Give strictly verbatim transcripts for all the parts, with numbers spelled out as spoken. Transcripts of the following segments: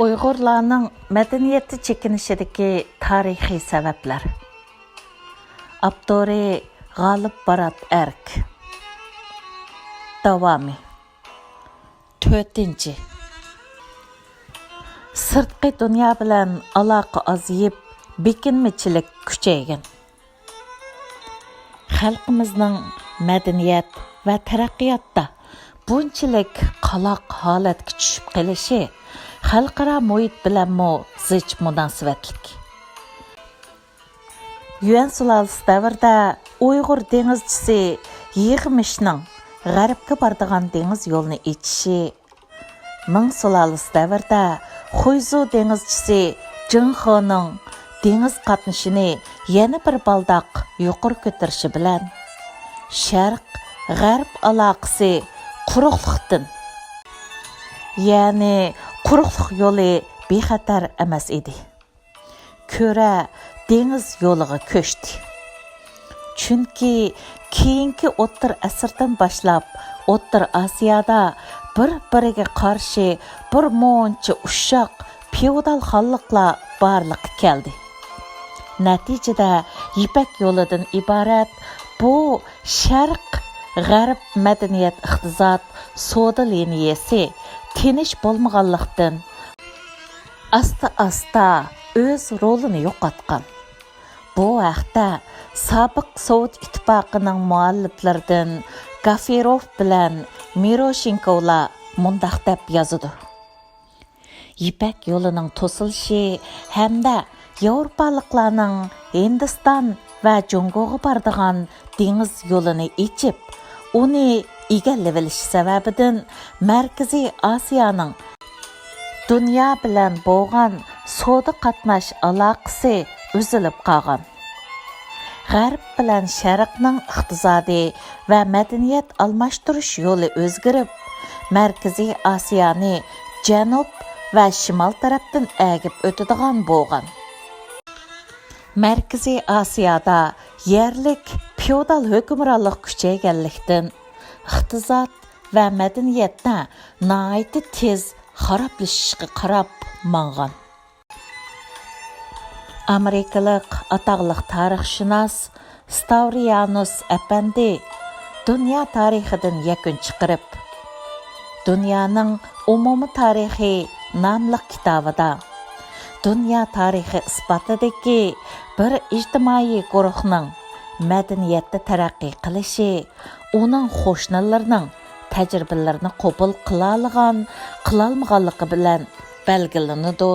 ئۇيغۇرلارنىڭ مەدەنىيەتتە چېكىنىشىدىكى تارىخىي سەۋەبلەر. ئاپتورى: غالىپ بارات ئەرك. داۋامى. تۆتىنچى. سىرتقى دۇنيا بىلەن ئالاقە ئازىيىپ، بېكىنمىچىلىك كۈچەيگەن. خەلقىمىزنىڭ مەدەنىيەت ۋە تەرەققىياتتا بۇنچىلىك قالاق ھالەتكە چۈشۈپ قېلىشى خەلقئارا مۇھىت بىلەنمۇ زىچ مۇناسىۋەتلىك. يۈەن سۇلالىسى دەۋرىدە ئۇيغۇر دېڭىزچىسى يىغمىشنىڭ غەربكە بارىدىغان دېڭىز يولىنى ئېچىشى، مىڭ سۇلالىسى دەۋرىدە خۇيزۇ دېڭىزچىسى جىڭخېنىڭ دېڭىز قاتنىشىنى يەنە بىر بالداق يۇقىرى كۆتۈرۈشى بىلەن، شەرق غەرب ئالاقىسى قۇرۇقلۇقتىن، يەنى قۇرۇقلۇق يولى بىخەتەر ئەمەس ئىدى. كۆرە دېڭىز يولىغا كۆچتى. چۈنكى كېيىنكى ئوتتۇرا ئەسىردىن باشلاپ ئوتتۇرا ئاسىيادا بىر-بىرىگە قارشى بىر مۇنچە ئۇششاق فېئودال خانلىقلار بارلىققا كەلدى. نەتىجىدە يىپەك يولىدىن ئىبارەت بۇ شەرق غەرب مەدەنىيەت، ئىقتىساد، سودا لىنىيەسى تىنچ بولمىغانلىقتىن، ئاستا-ئاستا ئۆز رولىنى يوقاتقان. بۇ ھەقتە سابىق سوۋېت ئىتتىپاقىنىڭ مۇئەللىپلىرىدىن گافىروف بىلەن مىروشېنكوۋلار مۇنداق دەپ يازىدۇ: يىپەك يولىنىڭ توسۇلۇشى ھەمدە ياۋروپالىقلارنىڭ ھىندىستان ۋە جۇڭگوغا بارىدىغان دېڭىز يولىنى ئېچىپ، ئۇنى ئىگىلىۋېلىشى سەۋەبىدىن مەركىزىي ئاسىيانىڭ دۇنيا بىلەن بولغان سودا قاتناش ئالاقىسى ئۈزۈلۈپ قالغان. غەرب بىلەن شەرقنىڭ ئىقتىسادىي ۋە مەدەنىيەت ئالماشتۇرۇش يولى ئۆزگىرىپ، مەركىزىي ئاسىيانى جەنۇب ۋە شىمال تەرەپتىن ئەگىپ ئۆتىدىغان بولغان. مەركىزىي ئاسىيادا يەرلىك فېئودال ھۆكۈمرانلىق كۈچەيگەنلىكتىن، ئىقتىساد ۋە مەدەنىيەتتە ناھايىتى تېز خارابلىشىشقا قاراپ ماڭغان. ئامېرىكىلىق ئاتاقلىق تارىخشۇناس ستاۋرىيانۇس ئەپەندى دۇنيا تارىخىدىن يەكۈن چىقىرىپ، دۇنيانىڭ ئومۇمىي تارىخى ناملىق كىتابىدا، دۇنيا تارىخى ئىسپاتلىدىكى، بىر ئىجتىمائىي گۇرۇھنىڭ مەدەنىيەتتە تەرەققىي قىلىشى ئۇنىڭ قوشنىلىرىنىڭ تەجرىبىلىرىنى قوبۇل قىلالىغان، قىلالمىغانلىقى بىلەن بەلگىلىنىدۇ.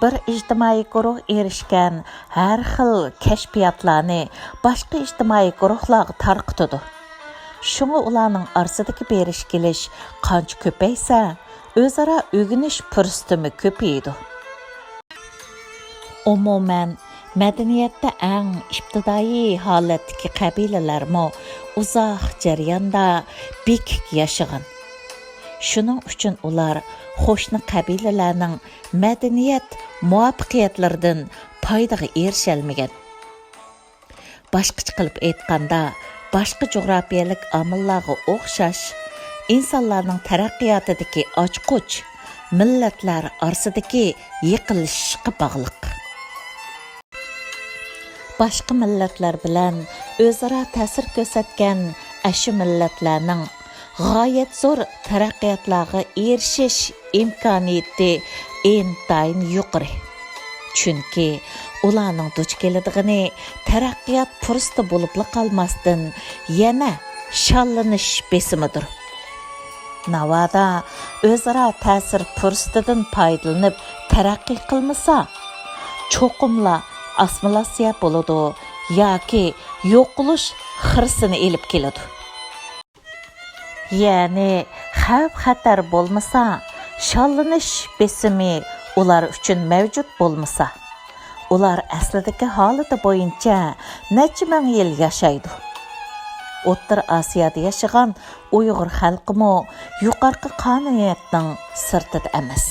بىر ئىجتىمائىي گۇرۇھ ئېرىشكەن ھەر خىل كەشپىياتلارنى باشقا ئىجتىمائىي گۇرۇھلارغا تارقىتىدۇ. شۇڭا ئۇلارنىڭ ئارىسىدىكى بېرىش-كېلىش قانچە كۆپەيسە، ئۆزئارا ئۆگىنىش پۇرسىتىمۇ كۆپىيىدۇ. ئومۇمەن، مەدەنىيەتتە ئەڭ ئىپتىدائىي ھالەتتىكى قەبىلىلەرمۇ ئۇزاق جەرياندا بېكىك ياشىغان. شۇنىڭ ئۈچۈن ئۇلار قوشنا قەبىلىلەرنىڭ مەدەنىيەت مۇۋەپپەقىيەتلىرىدىن پايدىغا ئېرىشەلمىگەن. باشقىچە قىلىپ ئېيتقاندا، باشقا جۇغراپىيەلىك ئامىللارغا ئوخشاش، ئىنسانلارنىڭ تەرەققىياتىدىكى ئاچقۇچ مىللەتلەر ئارىسىدىكى يېقىنلىشىشقا باغلىق. باشقا مىللەتلەر بىلەن ئۆزئارا تەسىر كۆرسەتكەن ئاشۇ مىللەتلەرنىڭ غايەت زور تەرەققىياتلارغا ئېرىشىش ئىمكانىيىتى ئىنتايىن يۇقىرى. چۈنكى ئۇلارنىڭ دۇچ كېلىدىغىنى تەرەققىيات پۇرسىتى بولۇپلا قالماستىن، يەنە شاللىنىش بېسىمىدۇر. ناۋادا ئۆزئارا تەسىر پۇرسىتىدىن پايدىلىنىپ تەرەققىي قىلمىسا، چوقۇملا ئاسسىمىلياتسىيە بولىدۇ ياكى يوقىلىش خىرىسىنى ئېلىپ كېلىدۇ. يەنى خەۋپ-خەتەر بولمىسا، شاللىنىش بېسىمى ئۇلار ئۈچۈن مەۋجۇت بولمىسا، ئۇلار ئەسلىدىكى ھالىتى بويىچە نەچچە مىڭ يىل ياشايدۇ. ئوتتۇرا ئاسىيادا ياشىغان ئۇيغۇر خەلقىمۇ يۇقىرىقى قانۇنىيەتنىڭ سىرتىدا ئەمەس.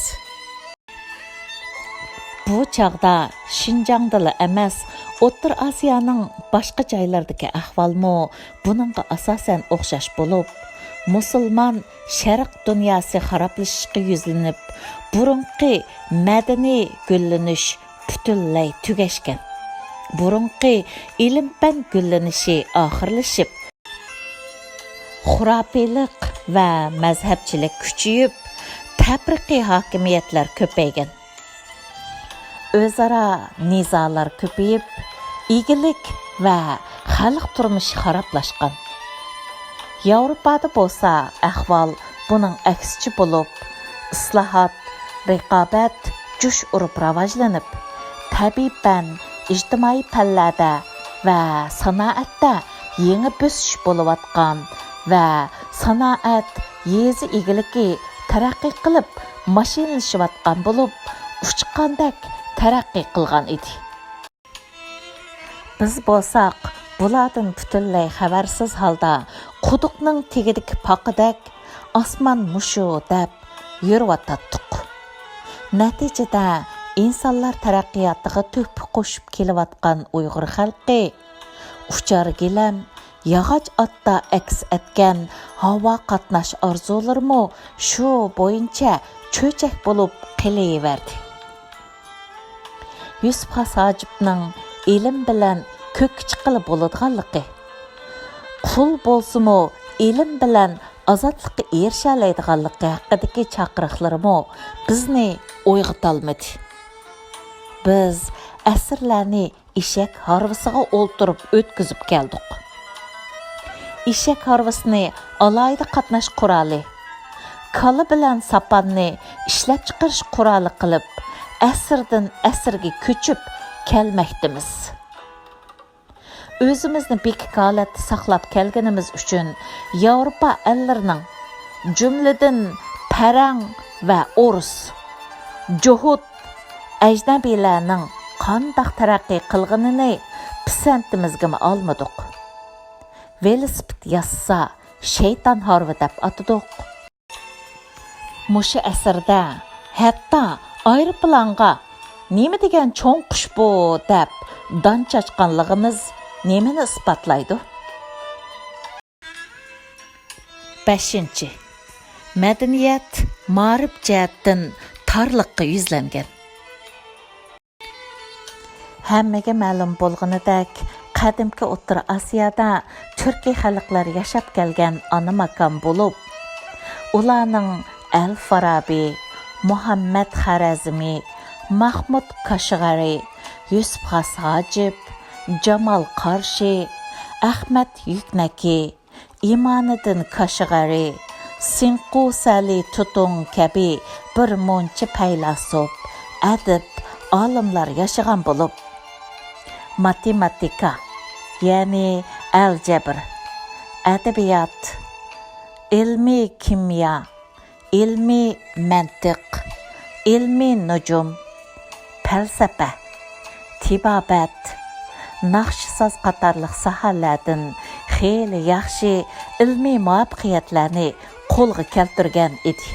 بۇ چاغدا شىنجاڭدىلا ئەمەس، ئوتتۇرا ئاسىيانىڭ باشقا جايلىرىدىكى ئەھۋالمۇ بۇنىڭغا ئاساسەن ئوخشاش بولۇپ، مۇسۇلمان شەرق دۇنياسى خارابلىشىشقا يۈزلىنىپ، بۇرۇنقى مەدەنىي گۈللىنىش پۈتۈنلەي تۈگەشكەن. بۇرۇنقى ئىلىم-پەن گۈللىنىشى ئاخىرلىشىپ، خۇراپىيلىق ۋە مەزھەپچىلىك كۈچىيىپ، تەپرىقىي ھاكىمىيەتلەر كۆپەيگەن. ئۆزئارا نىزالار كۆپىيىپ، ئىگىلىك ۋە خەلق تۇرمۇشى خارابلاشقان. ياۋروپادا بولسا ئەھۋال بۇنىڭ ئەكسىچە بولۇپ، ئىسلاھات، رىقابەت جۇش ئۇرۇپ راۋاجلىنىپ، تەبىئىي پەن، ئىجتىمائىي پەنلەردە ۋە سانائەتتە يېڭى بۆسۈش بولۇۋاتقان ۋە سانائەت، يېزا ئىگىلىكى تەرەققىي قىلىپ، ماشىنىلىشىۋاتقان بولۇپ، ئۇچقاندەك تەرەققىي قىلغان ئىدى. بىز بولساق بۇلاردىن پۈتۈنلەي خەۋەرسىز ھالدا قۇدۇقنىڭ تېگىدىكى پاقىدەك، «ئاسمان مۇشۇ» دەپ يۈرۈۋاتاتتۇق. نەتىجىدە ئىنسانلار تەرەققىياتىغا تۆھپە قوشۇپ كېلىۋاتقان ئۇيغۇر خەلقى ئۇچار گىلەم، ياغاچ ئاتتا ئەكس ئەتكەن ھاۋا قاتناش ئارزۇلىرىمۇ شۇ بويىچە چۆچەك بولۇپ قېلىۋەردى. يۈسۈپ خاس ھاجىپنىڭ ئىلىم بىلەن كۆككە چىققىلى بولىدىغانلىقى، قۇل بولسىمۇ ئىلىم بىلەن ئازادلىققا ئېرىشەلەيدىغانلىقى ھەققىدىكى چاقىرىقلىرىمۇ بىزنى ئويغىتالمىدى. بىز ئەسىرلەرنى ئېشەك ھارۋىسىغا ئولتۇرۇپ ئۆتكۈزۈپ كەلدۇق. ئېشەك ھارۋىسىنى ئالاھىدە قاتناش قورالى، كالا بىلەن ساپاننى ئىشلەپچىقىرىش قورالى قىلىپ، ئەسىردىن ئەسىرگە كۆچۈپ كەلمەكتىمىز. ئۆزىمىزنى بېكىك ھالەتتە ساقلاپ كەلگىنىمىز ئۈچۈن ياۋروپا ئەللىرىنىڭ، جۈملىدىن پەرەڭ ۋە ئورۇس، جوھۇت، ئەجنەبىيلەرنىڭ قانداق تەرەققىي قىلغىنىنى پىسەنتىمىزگىمۇ ئالمىدۇق. ۋېلىسىپىت ياسىسا، شەيتان ھارۋا دەپ ئاتىدۇق. مۇشۇ ئەسىردە ھەتتا ئايروپىلانغا «نېمە دېگەن چوڭ قۇش بۇ» دەپ دان چاچقانلىقىمىز نېمىنى ئىسپاتلايدۇ؟ بەشىنچى، مەدەنىيەت مائارىپ جەھەتتىن تارلىققا يۈزلەنگەن. ھەممىگە مەلۇم بولغىنىدەك، قەدىمكى ئوتتۇرا ئاسىيادا تۈركىي خەلقلەر ياشاپ كەلگەن ئانا ماكان بولۇپ، ئۇلارنىڭ ئەل فارابى، مۇھەممەد خارەزمى، ماخمۇد كاشغەرى، يۈسۈپ خاس ھاجىپ، جامال قارشى، ئەخمەت يۈكنەكى، ئىمانىدىن كاشغەرى، سىنقۇ سەلى تۇتۇڭ كەبى بىر مۇنچە پەيلاسوپ، ئەدىب، ئالىملار ياشىغان بولۇپ، ماتېماتىكا، يەنى ئەلجەبر، ئەدەبىيات، ئىلمىي كىميا، ئىلمىي مەنتىق، ئىلمىي نۇجۇم، پەلسەپە، تېبابەت، ناخشا-ساز قاتارلىق ساھەلەردىن خېلى ياخشى ئىلمىي مۇۋەپپەقىيەتلەرنى قولغا كەلتۈرگەن ئىدى.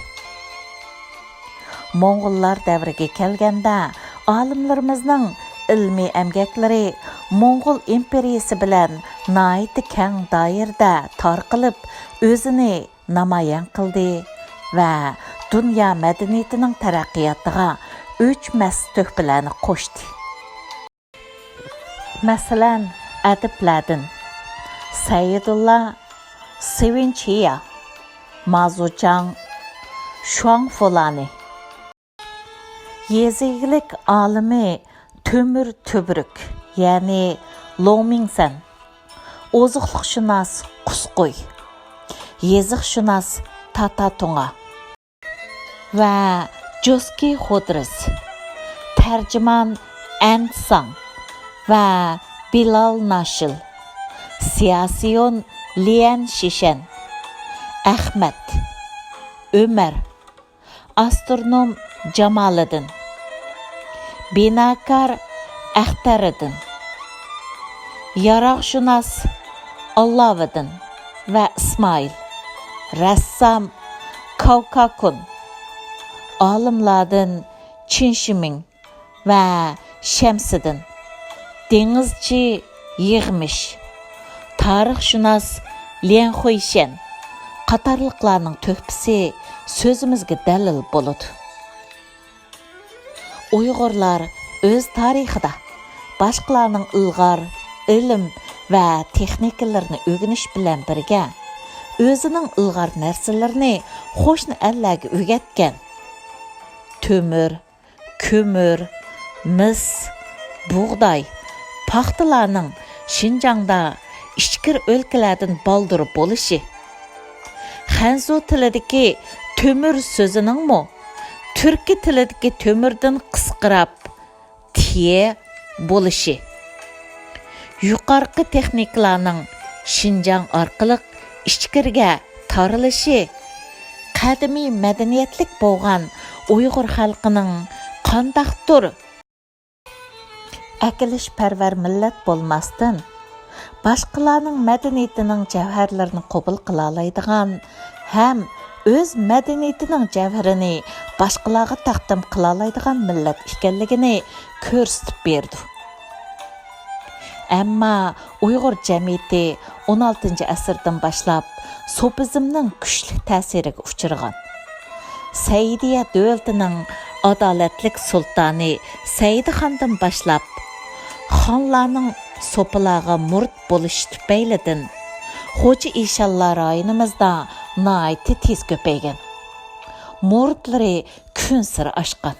موڭغۇللار دەۋرىگە كەلگەندە، ئالىملىرىمىزنىڭ ئىلمىي ئەمگەكلىرى موڭغۇل ئىمپېرىيىسى بىلەن ناھايىتى كەڭ دائىرىدە تارقىلىپ، ئۆزىنى نامايان قىلدى ۋە دۇنيا مەدەنىيىتىنىڭ تەرەققىياتىغا ئۆچمەس تۆھپىلەرنى قوشتى. مەسىلەن، ئەدىبلەردىن سەئىدۇللا، سېۋىنچ ھىيا، مازۇچاڭ، شۇاڭ فۇلانى، يېزا ئىگىلىك ئالىمى تۆمۈر تۈۋرۈك، يەنى لوڭ مىڭسەن، ئوزۇقلۇقشۇناس قۇسقۇي، يېزىقشۇناس تاتا تۇڭا ۋە جوسكى خودرىس، تەرجىمان ئەن ساڭ ۋە بىلال ناشىل، سىياسىيون ليەن شىشەن، ئەخمەت، ئۆمەر، ئاسترونوم جامالىدىن، بىناكار ئەختەرىدىن، ياراغشۇناس ئاللاۋىدىن ۋە ئىسمائىل، رەسسام كاۋكاكۇن، ئالىملاردىن چىن شىمىڭ ۋە شەمسىدىن، دېڭىزچى يىغمىش، تارىخشۇناس ليەن خۇيشەن، قاتارلىقلارنىڭ تۆھپىسى سۆزىمىزگە دەلىل بولىدۇ. ئۇيغۇرلار ئۆز تارىخىدا باشقىلارنىڭ ئىلغار ئىلىم ۋە تېخنىكىلىرىنى ئۆگىنىش بىلەن بىرگە، ئۆزىنىڭ ئىلغار نەرسىلىرىنى قوشنا ئەللەرگە ئۆگەتكەن. تۆمۈر، كۆمۈر، مىس، بۇغداي، پاختىلارنىڭ شىنجاڭدا ئىچكىرى ئۆلكىلەردىن بالدۇر بولۇشى، خەنزۇ تىلىدىكى تۆمۈر سۆزىنىڭمۇ تۈركىي تىلىدىكى تۆمۈردىن قىسقىراپ تىيې بولۇشى، يۇقارقى تېخنىكىلارنىڭ شىنجاڭ ئارقىلىق ئىچكىرىگە تارىلىشى، قەدىمىي مەدەنىيەتلىك بولغان ئۇيغۇر خەلقىنىڭ قانداقتۇر ئەكېلىشپەرۋەر مىللەت بولماستىن، باشقىلارنىڭ مەدەنىيىتىنىڭ جەۋھەرلىرىنى قوبۇل قىلالايدىغان ھەم ئۆز مەدەنىيىتىنىڭ جەۋھىرىنى باشقىلارغا تەقدىم قىلالايدىغان مىللەت ئىكەنلىكىنى كۆرسىتىپ بېرىدۇ. ئەمما ئۇيغۇر جەمئىيىتى ئون ئالتىنچى ئەسىردىن باشلاپ سوپىزمنىڭ كۈچلۈك تەسىرىگە ئۇچرىغان. سەئىدىيە دۆلىتىنىڭ ئادالەتلىك سۇلتانى سەئىدخاندىن باشلاپ، خانلارنىڭ سوپىلارغا مۇرىت بولۇشى تۈپەيلىدىن، خوجا ئىشانلار رايونىمىزدا ناھايىتى تېز كۆپەيگەن. مۇرىتلىرى كۈنسېرى ئاشقان.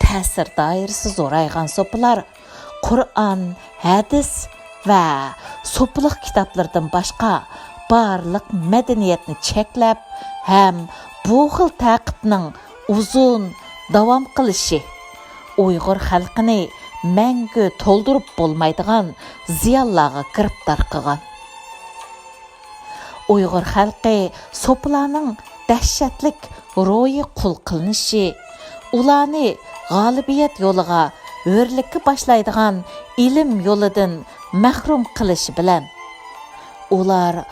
تەسىر دائىرىسى زورايغان سوپىلار قۇرئان، ھەدىس ۋە سوپىلىق كىتابلىرىدىن باشقا بارلىق مەدەنىيەتنى چەكلەپ ھەم بۇ خىل تەقىپنىڭ ئۇزۇن داۋام قىلىشى ئۇيغۇر خەلقىنى مەڭگۈ تولدۇرۇپ بولمايدىغان زىيانلارغا گىرىپتار قىلغان. ئۇيغۇر خەلقى سوپىلارنىڭ دەھشەتلىك روھىي قۇل قىلىنىشى، ئۇلارنى غالىبىيەت يولىغا ھۆرلۈككە باشلايدىغان ئىلىم يولىدىن مەھرۇم قىلىشى بىلەن، ئۇلار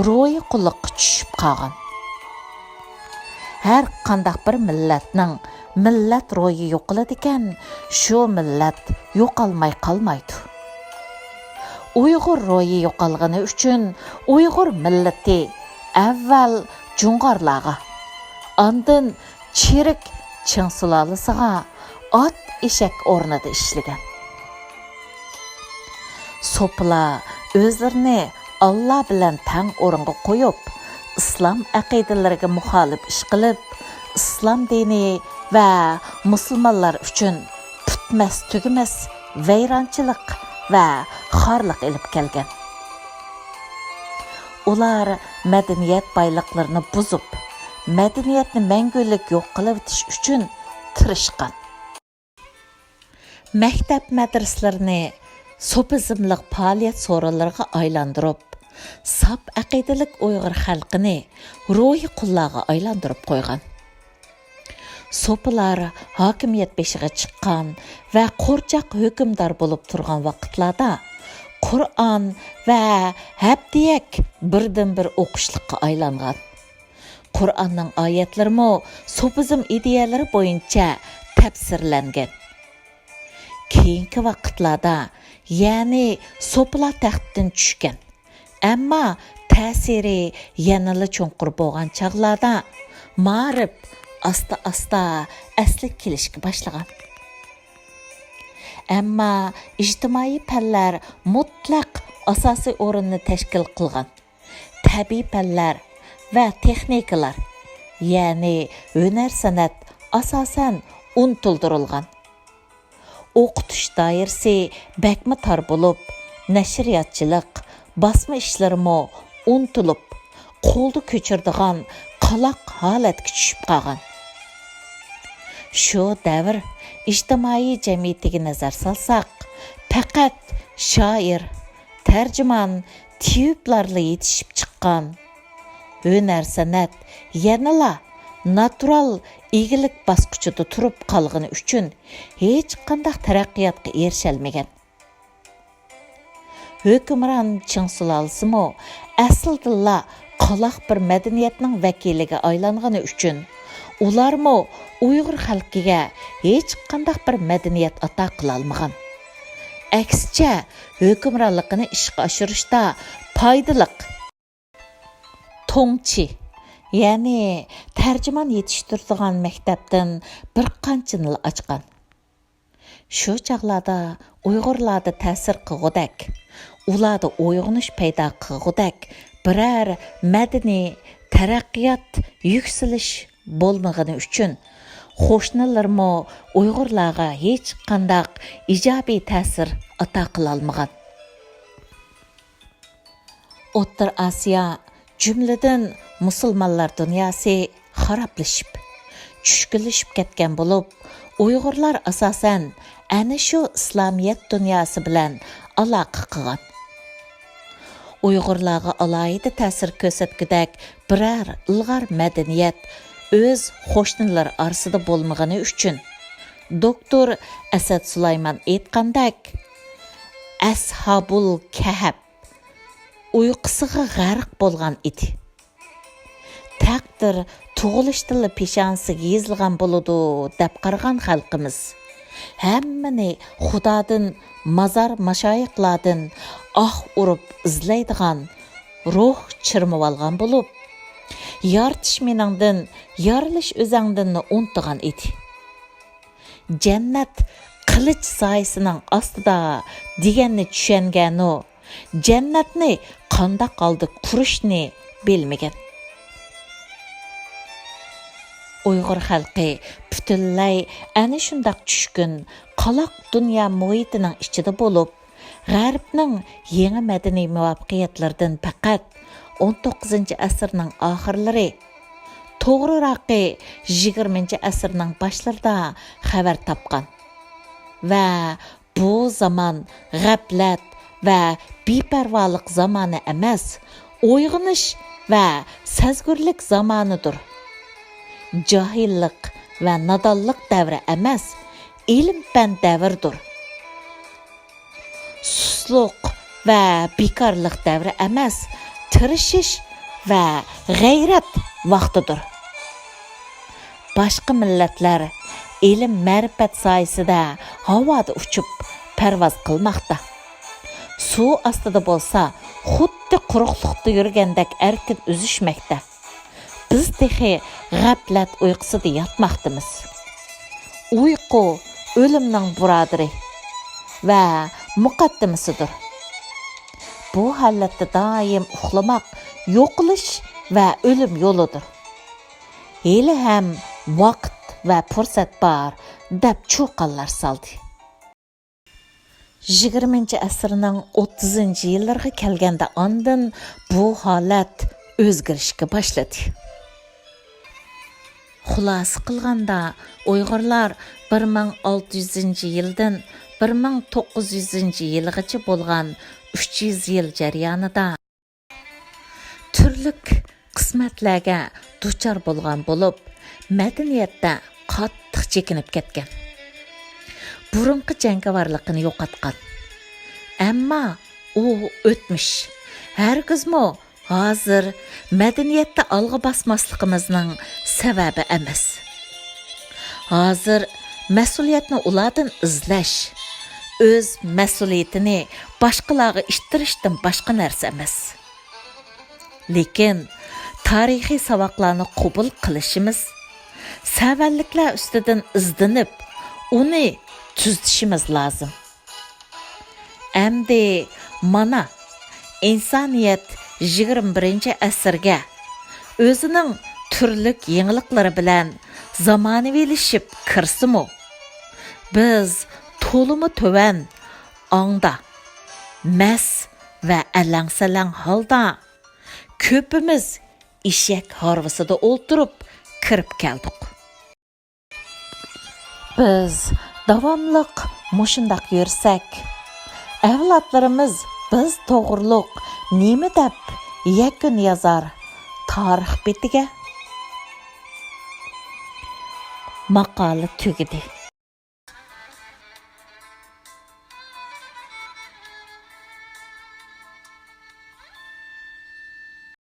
روھىي قۇللۇققا چۈشۈپ قالغان. ھەر قانداق بىر مىللەتنىڭ مىللەت روھى يوقىلىدىكەن، شۇ مىللەت يوقالماي قالمايدۇ. ئۇيغۇر روھى يوقالغىنى ئۈچۈن ئۇيغۇر مىللىتى ئەۋۋەل جۇڭغارلارغا، ئاندىن چېرىك چىڭ سۇلالىسىغا ئات ئېشەك ئورنىدا ئىشلىگەن. سوپىلار ئۆزلىرىنى ئاللا بىلەن تەڭ ئورۇنغا قويۇپ، ئىسلام ئەقىدىلىرىگە مۇخالىپ ئىش قىلىپ، ئىسلام دىنى ۋە مۇسۇلمانلار ئۈچۈن پۈتمەس تۈگىمەس ۋەيرانچىلىق ۋە خارلىق ئېلىپ كەلگەن. ئۇلار مەدەنىيەت بايلىقلىرىنى بۇزۇپ، مەدەنىيەتنى مەڭگۈلۈك يوق قىلىۋېتىش ئۈچۈن تىرىشقان. مەكتەپ مەدرىسىلىرىنى سوپىزملىق پائالىيەت سورۇنلىرىغا ئايلاندۇرۇپ، ساپ ئەقىدىلىك ئۇيغۇر خەلقىنى روھىي قۇللارغا ئايلاندۇرۇپ قويغان. سوپىلار ھاكىمىيەت بېشىغا چىققان ۋە قورچاق ھۆكۈمدار بولۇپ تۇرغان ۋاقىتلاردا قۇرئان ۋە ھەپتىيەك بىردىنبىر ئوقۇشلۇققا ئايلانغان. قۇرئاننىڭ ئايەتلىرىمۇ سوپىزم ئىدىيەلىرى بويىچە تەپسىرلەنگەن. كېيىنكى ۋاقىتلاردا، يەنى سوپىلار تەختتىن چۈشكەن، ئەمما تەسىرى يەنىلا چوڭقۇر بولغان چاغلاردا، مائارىپ ئاستا-ئاستا ئەسلىگە كېلىشكە باشلىغان. ئەمما ئىجتىمائىي پەنلەر مۇتلەق ئاساسىي ئورۇننى تەشكىل قىلغان. تەبىئىي پەنلەر ۋە تېخنىكىلار، يەنى ھۈنەر-سەنئەت ئاساسەن ئۇنتۇلدۇرۇلغان. ئوقۇتۇش دائىرىسى بەكمۇ تار بولۇپ، نەشرىياتچىلىق، باسما ئىشلىرىمۇ ئۇنتۇلۇپ، قولدا كۆچۈرىدىغان قالاق ھالەتكە چۈشۈپ قالغان. شۇ دەۋر ئىجتىمائىي جەمئىيىتىگە نەزەر سالساق، پەقەت شائىر، تەرجىمان، تېۋىپلارلا يېتىشىپ چىققان. ھۈنەر-سەنئەت يەنىلا ناتۇرال ئىگىلىك باسقۇچىدا تۇرۇپ قالغىنى ئۈچۈن ھېچقانداق تەرەققىياتقا ئېرىشەلمىگەن. ھۆكۈمران چىڭ سۇلالىسىمۇ ئەسلىدىنلا قالاق بىر مەدەنىيەتنىڭ ۋەكىلىگە ئايلانغىنى ئۈچۈن، ئۇلارمۇ ئۇيغۇر خەلقىگە ھېچقانداق بىر مەدەنىيەت ئاتا قىلالمىغان. ئەكسىچە، ھۆكۈمرانلىقىنى ئىشقا ئاشۇرۇشتا پايدىلىق توڭچى، يەنى تەرجىمان يېتىشتۈرىدىغان مەكتەپتىن بىر قانچىنىلا ئاچقان. شۇ چاغلاردا ئۇيغۇرلاردا تەسىر قىلغۇدەك، ئۇلاردا ئويغىنىش پەيدا قىلغۇدەك بىرەر مەدەنىي تەرەققىيات، يۈكسىلىش بولمىغىنى ئۈچۈن، قوشنىلىرىمۇ ئۇيغۇرلارغا ھېچقانداق ئىجابىي تەسىر ئاتا قىلالمىغان. ئوتتۇرا ئاسىيا، جۈملىدىن مۇسۇلمانلار دۇنياسى خارابلىشىپ، چۈشكۈنلىشىپ كەتكەن بولۇپ، ئۇيغۇرلار ئاساسەن ئەنە شۇ ئىسلامىيەت دۇنياسى بىلەن ئالاقە قىلغان. ئۇيغۇرلارغا ئالاھىدە تەسىر كۆرسەتكۈدەك بىرەر ئىلغار مەدەنىيەت ئۆز قوشنىلىرى ئارىسىدا بولمىغىنى ئۈچۈن، دوكتور ئەسەت سۇلايمان ئېيتقاندەك، ئەسھابۇل كەھەپ ئۇيقۇسىغا غەرق بولغان ئىدى. تەقدىر تۇغۇلۇشتىنلا پېشانىسىگە يېزىلغان بولىدۇ، دەپ قارىغان خەلقىمىز ھەممىنى خۇدادىن، مازار ماشايىخلاردىن ئاھ ئۇرۇپ ئىزلەيدىغان روھ چىرمىۋالغان بولۇپ، يارىتىش مېنىڭدىن، يارىلىش ئۆزەڭدىننى ئۇنتۇغان ئىدى. جەننەت قىلىچ سايىسىنىڭ ئاستىدا دېگەننى چۈشەنگەنۇ، جەننەتنى قانداق ھالدا كۈرۈشنى بىلمىگەن. ئۇيغۇر خەلقى پۈتۈنلەي ئەنە شۇنداق چۈشكۈن، قالاق دۇنيا مۇھىتىنىڭ ئىچىدە بولۇپ، غەربنىڭ يېڭى مەدەنىي مۇۋەپپەقىيەتلىرىدىن پەقەت ئون توققۇزىنچى ئەسىرنىڭ ئاخىرلىرى، توغرىراقى، يىگىرمىنچى ئەسىرنىڭ باشلىرىدا خەۋەر تاپقان. ۋە بۇ زامان غەپلەت ۋە بىپەرۋالىق زامانى ئەمەس، ئويغىنىش ۋە سەزگۈرلۈك زامانىدۇر. جاھىللىق ۋە نادانلىق دەۋرى ئەمەس، ئىلىم-پەن دەۋرىدۇر. سۇسلۇق ۋە بىكارلىق دەۋرى ئەمەس، تىرىشىش ۋە غەيرەت ۋاقتىدۇر. باشقا مىللەتلەر ئىلىم-مەرىپەت سايىسىدە ھاۋادا ئۇچۇپ پەرۋاز قىلماقتا. سۇ ئاستىدا بولسا خۇددى قۇرۇقلۇقتا يۈرگەندەك ئەركىن ئۈزۈشمەكتە. بىز تېخى غەپلەت ئۇيقۇسىدا ياتماقتىمىز. ئۇيقۇ ئۆلۈمنىڭ بۇرادىرى ۋە مۇقەددىمىسىدۇر. بۇ ھالەتتە دائىم ئۇخلىماق يوقىلىش ۋە ئۆلۈم يولىدۇر. ھېلىھەم ۋاقىت ۋە پۇرسەت بار، دەپ چۇقانلار سالدى. يىگىرمىنچى ئەسىرنىڭ ئوتتۇزىنچى يىللىرىغا كەلگەندە ئاندىن بۇ ھالەت ئۆزگىرىشكە باشلىدى. خۇلاسە قىلغاندا، ئۇيغۇرلار بىر مىڭ ئالتە يۈزىنچى يىلدىن بىر مىڭ توققۇز يۈزىنچى يىلغىچە بولغان ئۈچ يۈز يىل جەريانىدا تۈرلۈك قىسمەتلەرگە دۇچار بولغان بولۇپ، مەدەنىيەتتە قاتتىق چېكىنىپ كەتكەن. بۇرۇنقى جەڭگىۋارلىقىنى يوقاتقان. ئەمما ئۇ ئۆتمۈش، ھەرگىزمۇ ھازىر مەدەنىيەتتە ئالغا باسماسلىقىمىزنىڭ سەۋەبى ئەمەس. ھازىر مەسئۇلىيەتنى ئۇلاردىن ئىزدەش، ئۆز مەسئۇلىيىتىنى باشقىلارغا ئىتتىرىشتىن باشقا نەرسە ئەمەس. لېكىن تارىخىي ساۋاقلارنى قوبۇل قىلىشىمىز، سەۋەنلىكلەر ئۈستىدىن ئىزدىنىپ، ئۇنى تۈزىتىشىمىز لازىم. ئەمدى مانا، ئىنسانىيەت يىگىرمە بىرىنچى ئەسىرگە ئۆزىنىڭ تۈرلۈك يېڭىلىقلىرى بىلەن زامانىۋىلىشىپ كىرسىمۇ، بىز تولىمۇ تۆۋەن ئاڭدا، مەس ۋە ئەلەڭ-سەلەڭ ھالدا، كۆپىمىز ئېشەك ھارۋىسىدا ئولتۇرۇپ كىرىپ كەلدۇق. بىز داۋاملىق مۇشۇنداق يۈرسەك، ئەۋلادلىرىمىز بىز توغرۇلۇق نېمە دەپ يەكۈن يازار تارىخ بېتىگە؟ ماقالە تۈگىدى.